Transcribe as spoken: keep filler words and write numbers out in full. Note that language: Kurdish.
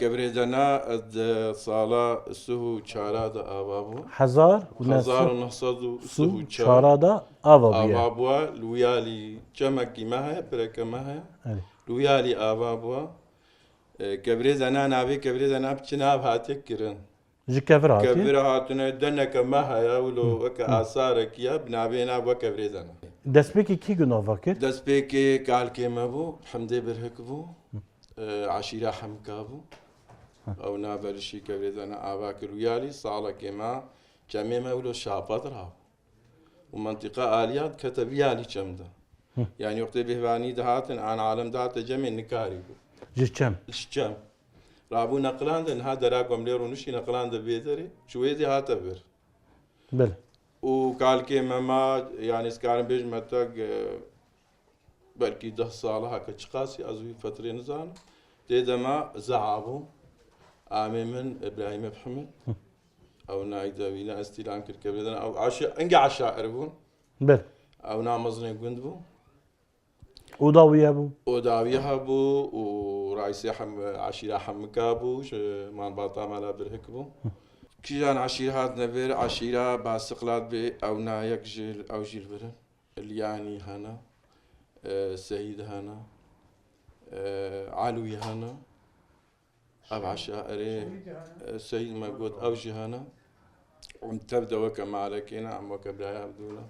Kevirê Zena, e, di sala sih û çara de ava bû. Hezar û Hezar neh û neh sed û sed sih û û çar çara de ava bûye. Ava bûye, li wiyalî çemekî me heye, pireke me heye. Evet. Li wiyalî ava bûye. E, Kevirê Zena, navê Kevirê Zena bi çi nav hatiye kirin? Ji kevir hatiye. Kevir hatine, deneke me heye, wilo weke asarekî ye, bi navê na bûye Kevirê Zena. Destpêkê kî gunava kir? Destpêkê kalkê me bû, Hemdê Birhik bû, e, eşîra Hemika bû. Ew na berişî Kevirê Zena ava kir wiyalî, salekê me, çemê me wilo şapat rabû. Û mentiqa aliyat kete viyalî çem de. Yani wextê bêhvanî dihatin, an alem dihate cemê nikarî bû. Ji çem. Ji çem. Rabû neqilande, niha dera ku em lê rûnişî neqilande bê derê, ji wê zî hate vir. Belê. Û kalkê me ma, yani ez karim bêjime te, e, belkî deh sala heke çiqasî, ez wî fetrê nizanim. Tê dema Zeha bû. Amê min, Îbrahîm Efhemê. Ew nayî de wîne, ez tîlan kir Kevirê Zena. Ew aşi-, engê eşair bûn. Belê. Ew na mezinê gund bû. Oda wî ye bû. Oda wî hebû û raîsê hem-, eşîra Hemika bû, ji malbata Mela Birhik bû. Kîjan eşîr hatine vir, eşîra Basiqlat bê, ew na yek jî, ew jî li vir in. Lyanî hene, e, Seyîd hene, e, Elwî hene. Ev eşairê, e, Seyîd me got, ew jî hene. Em tev de weke malekê ne, em weke biraya hevdû ne.